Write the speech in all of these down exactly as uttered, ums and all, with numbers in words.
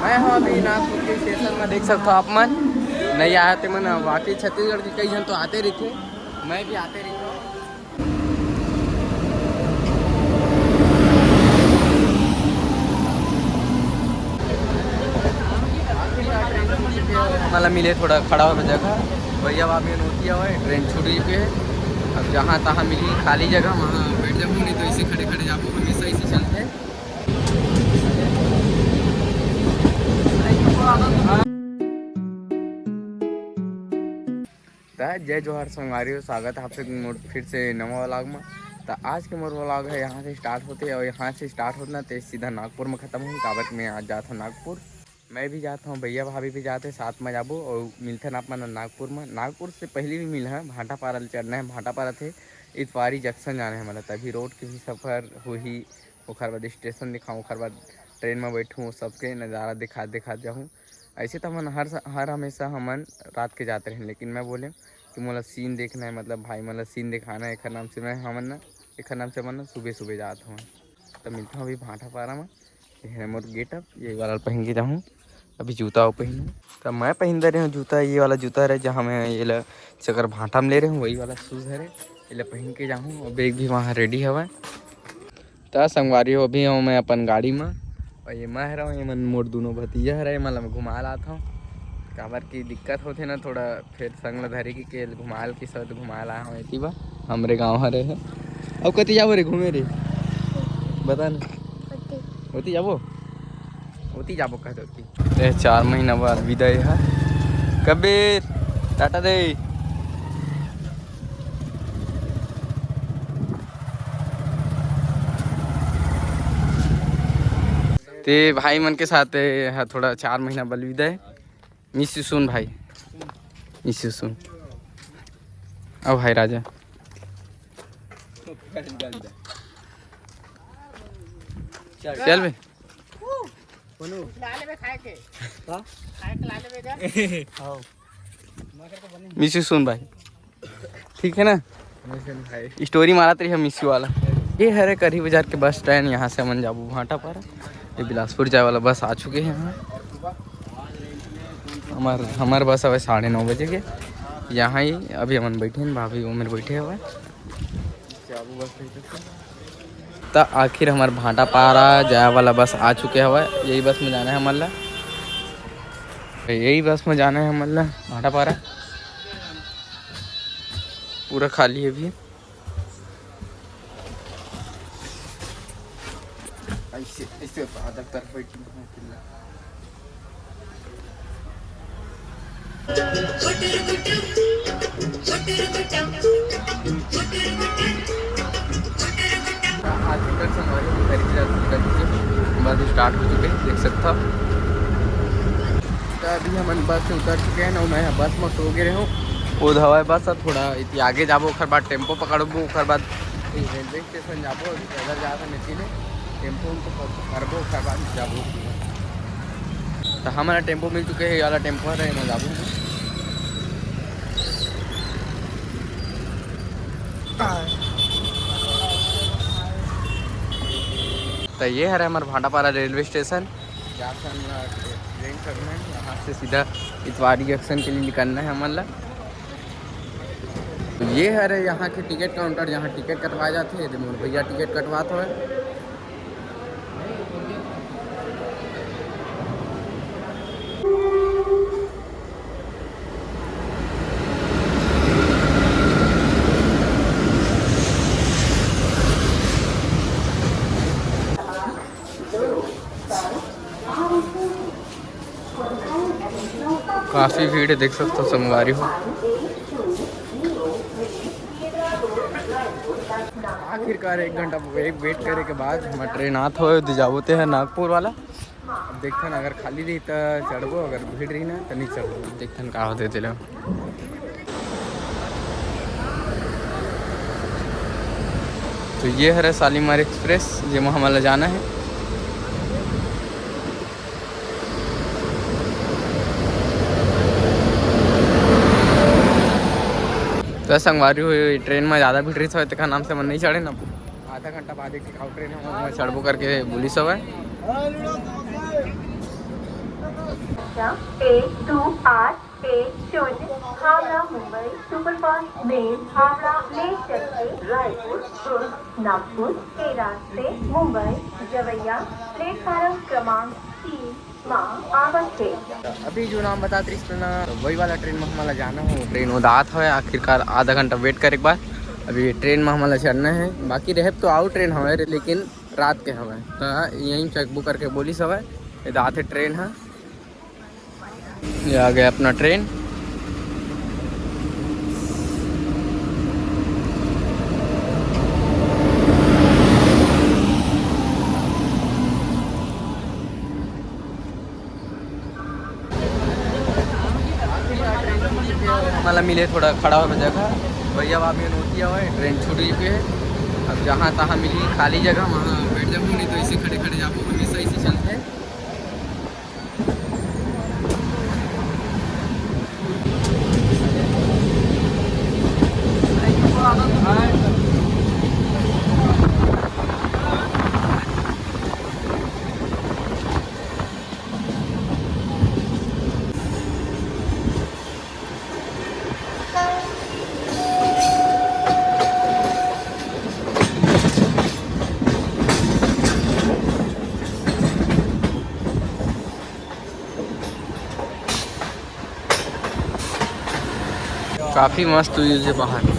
मैं हूँ अभी नागपुर के स्टेशन में, देख सकते हो आप मन। नहीं आए ते मन, बाकी छत्तीसगढ़ के कई जन तो आते रहिथे, मैं भी आते रहिथों। हमला मिले थोड़ा खड़ा होवे जगह, भैया भाभी नोटिया हुआ है, ट्रेन छूट चुके हैं। अब जहाँ तहाँ मिली खाली जगह, वहाँ बैठ जाबो, नहीं तो ऐसे खड़े खड़े जाबो, हमेशा ऐसे चलते हैं। त जय जोहार संगवारी हो, स्वागत है आप सब मोर फिर से नवा व्लॉग में। त आज के मोर व्लॉग है यहाँ से स्टार्ट होते और यहाँ से स्टार्ट होत ना ते सीधा नागपुर में खत्म होही, काबर कि मैं आज जात हूँ नागपुर। मैं भी जात हूँ, भैया भाभी भी जाते, साथ में जाबो और मिलथन आप मन नागपुर में। नागपुर से पहले भी मिला है, भाटापारा ले चढ़ना है, भाटापारा थे इतवारी जंक्शन जाना है, मतलब तभी रोड के भी सफ़र होही, ओखर बाद स्टेशन दिखाऊँ, ओखर बाद ट्रेन में बैठूँ, सबके नज़ारा दिखा दिखा जाऊँ। ऐसे तो हमन हर स-, हर हमेशा हमन रात के जाते रहेन, लेकिन मैं बोले कि मोला सीन देखना है, मतलब भाई मोला सीन दिखाना है, एखर नाम से मैं हमन ना, एखर नाम से हमन ना सुबह सुबह जात हूँ। तो मिलता हूँ अभी भाटापारा में। ये है मोर गेटअप, ये वाला पहन के जाऊँ। अभी जूता वो पहनूँ, तो मैं पहन दे रहे हूँ जूता, ये वाला जूता रहे, जहाँ मैं ये ला सकर भाटा में ले रहे हूँ, वही वाला शूज़ हरे, ये ला पहन के जाऊँ। और बैग भी वहाँ रेडी हवा। त संगवारी हो, अभी हूँ मैं अपन गाड़ी में, और ये मैं हरव, ये मन मोर दोनों भतीजा हरे, ये मन ला मैं घुमा लात हूँ, काबर की दिक्कत होथे ना थोड़ा, फिर संग ला धरे के, के घुमाल के साथ घुमाल आए हूँ एती बा, हमरे गाँव हरे है। अब कति जाबो रे घूमे रे, बता ना। ओती जाबो, ओती जाबो कह दो की। ए, चार महीना बाद विदाई है। कबीर, टाटा दे। ते भाई मन के साथ ए, हा थोड़ा चार महीना बल विदाई। Miss you soon भाई, miss you soon। अब भाई राजा चल बे। ला लेबे खाए के। का? खाए के ला लेबे जा। हाँ। Miss you soon भाई, ठीक है ना? Miss you भाई। स्टोरी मारत रही हम miss you वाला। ये हरे करही बाजार के बस स्टैंड, यहाँ से हमन जाबो भाटापारा। ये बिलासपुर जाए वाला बस आ चुके हैं यहाँ। हमार हमार बस हवे साढ़े नौ बजे के। यहाँ ही अभी हमन बैठे हैं, भाभी उमर बैठे हवे। त आखिर हमार भाटापारा जाए वाला बस आ चुके हवय। यही बस में जाना है हमन ला, यही बस में जाना है हमन ला भाटापारा। पूरा खाली है अभी। ऐसे ऐसे आधा कर बैठी हूँ। आखिरकार संगवारी हो, घर की तरफ से निकल चुके हैं। बस स्टार्ट हो चुके हैं, देख सकता हो। तो अभी हमन बस से उतर चुके हैं ना, मैं बस में सो गए हूँ। वो हवाई बस है, थोड़ा इति आगे जाबो, ओकर बाद टेम्पो पकड़बो, ओकर बाद रेलवे स्टेशन जाबो, अभी पैदल जात हन एती ले, टेम्पो उम्पो प-, करबो, ओकर बाद जाबो। त हमन ला टेम्पो मिल चुके हे, ये वाला टेम्पो हरे, एमा जाबो। त ये हरे हमर भाटापारा रेलवे स्टेशन। जात हन ट्रेन चढ़ना है, यहाँ से सीधा इतवारी जंक्शन के लिए निकलना है हमन ला। ये हरे यहाँ के टिकट काउंटर, जहाँ टिकट कटवाए जाथे। ये दे मोर भैया टिकट कटवात हवय। काफी भीड़ है, देख सकते हो संगवारी हो। आखिरकार एक घंटा वेट, वेट करे के बाद हमर ट्रेन आत होय, दे जाबो ते है नागपुर वाला। अब देखथन, अगर खाली रही त चढ़बो, अगर भीड़ रही ना त नहीं चढ़बो। देखथन का होथे तेला। तो ये हरे शालीमार एक्सप्रेस, जेमा हमन ला जाना है। तो संगवारी हो, ट्रेन में ज़्यादा भीड़ रही, तेकर नाम से मन नहीं चढ़े ना। आधा घंटा बाद एक ठिकाऊ ट्रेन है, वहाँ चढ़बो करके बोलिस हवय। एक दो आठ एक शून्य, हावड़ा मुंबई सुपरफास्ट मेल, हावड़ा ले चलके रायपुर, दुर्ग, नागपुर के रास्ते मुंबई जवैया प्लेटफॉर्म क्रमांक तीन मा आवत हे। अभी जो नाम बतात रहिस ना, वही वाला ट्रेन में हमला जाना हो। ट्रेन उदात हवे, आखिरकार आधा घंटा वेट करे के बाद अभी ट्रेन में हमला चढ़ना है। बाकी रहे तो आउ ट्रेन हवे, लेकिन रात के हवे, तो यहीं चेक बुक करके बोलिस हवे, इधर आते ट्रेन है। ये आ गया अपना ट्रेन। हमला मिले थोड़ा खड़ा होवे जगह, भैया बाबू नोटिया हुआ है, ट्रेन छूट चुकी है। अब जहाँ तहाँ मिली खाली जगह, वहाँ बैठ जाबो, नहीं तो ऐसे खड़े खड़े जाबो, हमेशा ऐसे चलते हैं। काफी मस्त views है बाहर।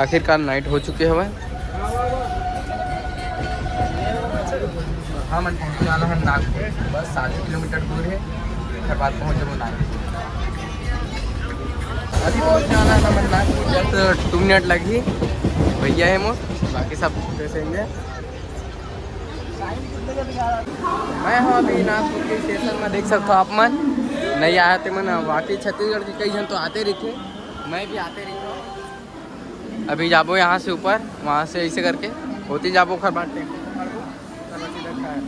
आखिरकार नाइट हो चुके हवय। हमन पहुंचने वाला है नागपुर, बस सात किलोमीटर दूर है, फिर बाद पहुंच जाबो नागपुर। अभी पहुंचने वाला है हमन नागपुर, just टू मिनट लगही। भैया है मोर, बाकी सब जैसे ही है। मैं हूँ अभी नागपुर के स्टेशन में, देख सकते हो आप मन नहीं आए थे मन, बाकी छत्तीसगढ़ के कई जन तो आते रहिथे, मैं भी आते रहिथे। अभी जाबो यहाँ से ऊपर, वहाँ से ऐसे करके होती जाबो खरबाट टेम्पो पकड़बो, तब सीधा खाए।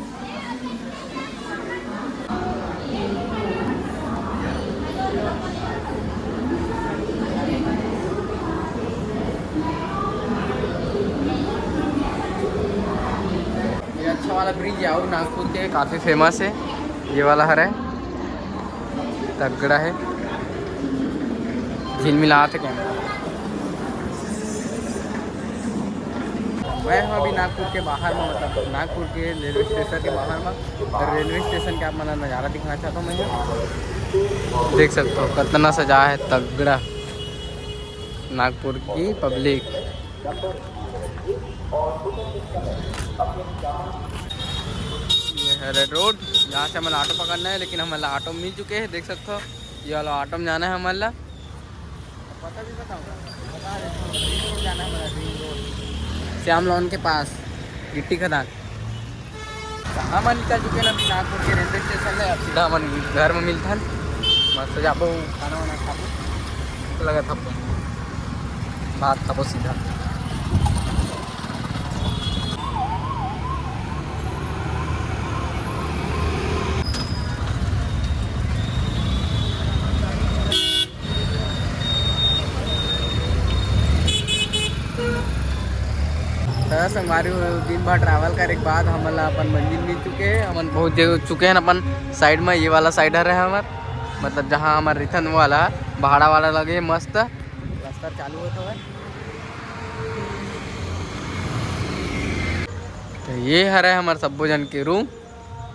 ये अच्छा वाला ब्रिज है, और नागपुर के काफ़ी फेमस है ये वाला, हरे तगड़ा है, झिलमिलात है कैमरा। मैं हूँ अभी नागपुर के बाहर में, मतलब नागपुर के रेलवे स्टेशन के बाहर में, और रेलवे स्टेशन के आप मन नज़ारा दिखाना चाहता हूँ मैं। देख सकते हो कितना सजा है तगड़ा नागपुर की पब्लिक। ये है रेड रोड, यहाँ से हमें ऑटो पकड़ना है, लेकिन हमें ऑटो मिल चुके हैं। देख सकते हो, ये वाला ऑटो में जाना है हमारा। पता भी बताऊँ, बता रहे हैं, रिंग रोड जाना है हमारा, रिंग रोड। श्याम लॉन के पास, गिट्टी खदान। तो हमन निकल चुके हैं अभी नागपुर के रेलवे स्टेशन में। अब सीधा हमन घर में मिलथन, मस्त जाबो, खाना वाना खाबो, भूख लगत हे, भात खाबो सीधा। त संगवारी हो, दिन भर ट्रैवल करे के बाद हमन ला अपन मंजिल मिल चुके हे। हमन पहुँच जे चुके हैं अपन साइड में, ये वाला साइड हरे हमर, मतलब जहाँ हमर रिथन वाला भाड़ा वाला लगे मस्त प्लास्टर चालू होत हवय। तो ये हरे हमर सब्बो जन के रूम,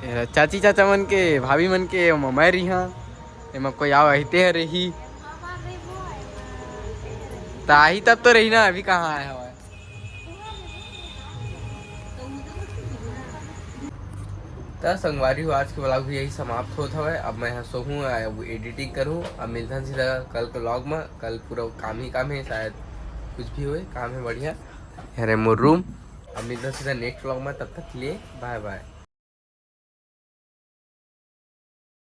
ये हरे चाची चाचा मन के, भाभी मन के, ओमा मैं रिहा, एमा कोई आव अहिते हरे ही। त आही तब तो रही ना, अभी कहाँ आए हवय? त संगवारी हो, आज के व्लॉग भी यही समाप्त होत हवय। अब मैं ह सोहूँ, अब एडिटिंग करूँ, अब मिलथन सीधा कल के व्लॉग में। कल पूरा काम ही काम है, शायद कुछ भी होए, काम है बढ़िया। हरे मोर रूम, अब मिलथन सीधा नेक्स्ट व्लॉग में, तब तक के लिए बाय बाय।